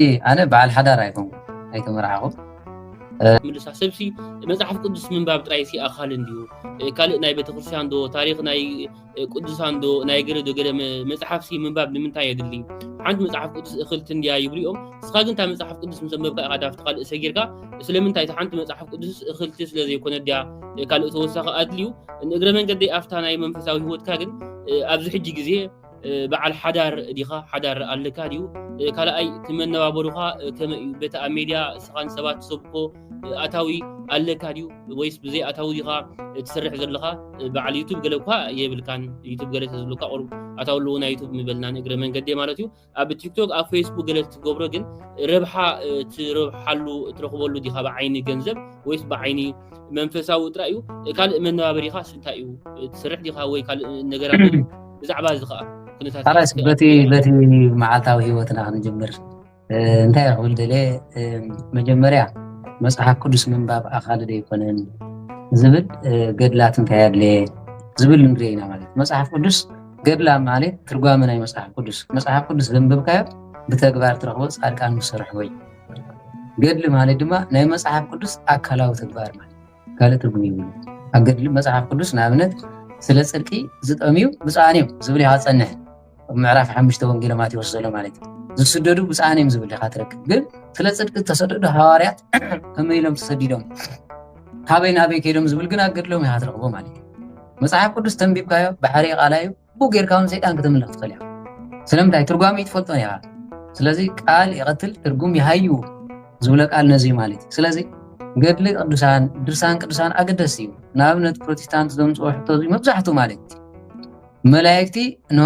ኣነ በዓል ሓዳር ኣይኮንኩ ኣይተመርዓኹ። ምልሳ ሰብሲ መፅሓፍ ቅዱስ ምንባብ ጥራይ ሲ ኣኻል እንድዩ። ካልእ ናይ ቤተክርስትያን ዶ ታሪክ ናይ ቅዱሳን ዶ ናይ ገለ ዶ ገለ መፅሓፍ ሲ ምንባብ ንምንታይ የድሊ? ሓንቲ መፅሓፍ ቅዱስ እኽልቲ እንድያ ይብሉ እዮም። ንስኻ ግን እታ መፅሓፍ ቅዱስ ምስ ኣንበብካ ኢኻ ዳፍቲ ካልእ ሰጊርካ። ስለምንታይ እታ ሓንቲ መፅሓፍ ቅዱስ እኽልቲ ስለዘይኮነ ድያ ካልእ ተወሳኺ ኣድልዩ? ንእግረ መንገደይ ኣብታ ናይ መንፈሳዊ ህይወትካ ግን ኣብዚ ሕጂ ግዜ በዓል ሓዳር ዲኻ? ሓዳር ኣለካ ድዩ? ካልኣይ እቲ መነባበሩኻ ከመይ እዩ? በቲ ኣብ ሜድያ እስኻን ሰባት ትሰብኮ ኣታዊ ኣለካ ድዩ? ወይስ ብዘይ ኣታዊ ዲኻ ትሰርሕ ዘለኻ? በዓል ዩቱብ ገለ እኳ የብልካን። ዩቱብ ገለ ተዝብልካ ቁሩብ ኣታዊ ኣለዎ ናይ ዩቱብ ምበልና ንእግረ መንገዲ ማለት እዩ። ኣብ ቲክቶክ ኣብ ፌስቡክ ገለ ትገብሮ ግን ረብሓ ትረብሓሉ ትረኽበሉ ዲኻ ብዓይኒ ገንዘብ ወይስ ብዓይኒ መንፈሳዊ ጥራይ እዩ? ካልእ መነባበሪኻ እንታይ እዩ? ትሰርሕ ዲኻ ወይ ካልእ ነገራት ኣሎ? ብዛዕባ እዚ ኸዓ ኩነታት ካላስ በቲ በቲ መዓልታዊ ህይወትና ክንጅምር እንታይ ክብል ደለ መጀመርያ መፅሓፍ ቅዱስ ምንባብ ኣኻል ዶ ኣይኮነን ዝብል ገድላት እንታይ ኣድለየ ዝብል ንርኢ ኢና ማለት መፅሓፍ ቅዱስ ገድላ ማለት ትርጓመ ናይ መፅሓፍ ቅዱስ መፅሓፍ ቅዱስ ዘንብብካዮ ብተግባር ትረኽቦ ፃድቃን ዝሰርሕዎ እዩ። ገድሊ ማለት ድማ ናይ መፅሓፍ ቅዱስ ኣካላዊ ተግባር ማለት ካልእ ትርጉም ይብሉ። ኣብ ገድሊ መፅሓፍ ቅዱስ ንኣብነት ስለ ፅድቂ ዝጠምዩ ብፁዓን እዮም ዝብል ኢኻ ትፀንሕ። ኣብ ምዕራፍ ሓሙሽተ ወንጌለ ማቴዎስ ዘሎ ማለት እዩ። ዝስደዱ ብፁዓን እዮም ዝብል ኢኻ ትረክብ። ግን ስለ ፅድቂ ዝተሰደዱ ሃዋርያት ከመይ ኢሎም ተሰዲዶም ካበይ ናበይ ከይዶም ዝብል ግን ኣብ ገድሎም ኢኻ ትረኽቦ ማለት እዩ። መፅሓፍ ቅዱስ ተንቢብካዮ ባሕሪ ቃላ እዩ። ብኡ ጌርካ እውን ሰይጣን ከተምልኽ ትኽእል ኢኻ። ስለምንታይ ትርጓሚ ትፈልጦ ኢኻ። ስለዚ ቃል ይቐትል ትርጉም ይሃዩ ዝብሎ ቃል ነዚ ማለት እዩ። ስለዚ ገድሊ ቅዱሳን ድርሳን ቅዱሳን ኣገደስቲ እዩ። ንኣብነት ፕሮቴስታንት ዘምፅኦ ሕቶ እዚ መብዛሕቱ ማለት እዩ መላእክቲ ኖ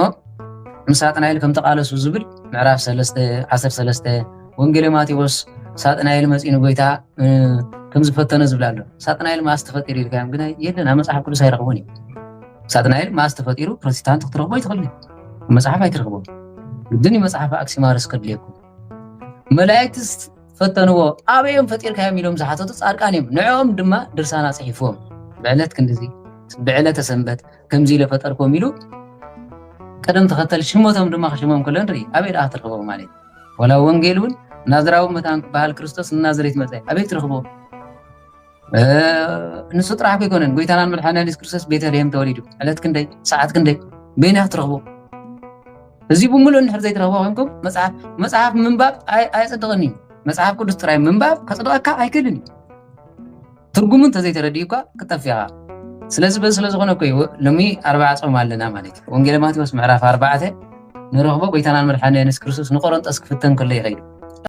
ምስ ሳጥናኤል ከም ተቃለሱ ዝብል ምዕራፍ ሰለስተ ዓሰርተ ሰለስተ ወንጌለ ማቴዎስ ሳጥናኤል መፂኡ ንጎይታ ከም ዝፈተነ ዝብል ኣሎ። ሳጥናኤል ማስ ተፈጢሩ ኢልካዮም ግን የለን ኣብ መፅሓፍ ቅዱስ ኣይረኽቦን እዩ። ሳጥናኤል ማስ ተፈጢሩ ፕሮቴስታንት ክትረኽቦ ኣይትኽእልን መፅሓፍ ኣይትረኽቦ ግድን መፅሓፍ ኣክሲማርስ ከድልየኩም መላእክትስ ፈተንዎ ኣበዮም ፈጢርካዮም ኢሎም ዝሓተቱ ፃድቃን እዮም ንዕኦም ድማ ድርሳና ፅሒፍዎም ብዕለት ክንድዚ ብዕለተ ሰንበት ከምዚ ኢለ ፈጠርኩም ኢሉ ቅደም ተኸተል ሽሞቶም ድማ ክሽሞም ከሎ ንርኢ ኣበይ ደኣ ትረኽቦም ማለት እዩ ወላ ወንጌል እውን ናዝራዊ መታን ክበሃል ክርስቶስ ንናዝሬት መፀ ኣበይ ትረኽቦ ንሱ ጥራሕ ኣይኮነን ጎይታናን መድሓና የሱስ ክርስቶስ ቤተልሔም ተወሊዱ ዕለት ክንደይ ሰዓት ክንደይ በይና ክትረኽቦ እዚ ብምሉእ እንድሕር ዘይትረኽቦ ኮንኩም መፅሓፍ መፅሓፍ ምንባብ ኣየፅድቕን እዩ መፅሓፍ ቅዱስ ጥራይ ምንባብ ከፅድቐካ ኣይክእልን እዩ ትርጉሙ እንተዘይተረዲእኳ ክጠፍኻ ስለዚ በዚ ስለዝኾነ እኮ እዩ ሎሚ ኣርባዓ ፆም ኣለና ማለት እዩ ወንጌለ ማቴዎስ ምዕራፍ ኣርባዕተ ንረኽቦ ጎይታናን መድሓና የሱስ ክርስቶስ ንቆሮንጦስ ክፍተን ከሎ ይኸይዱ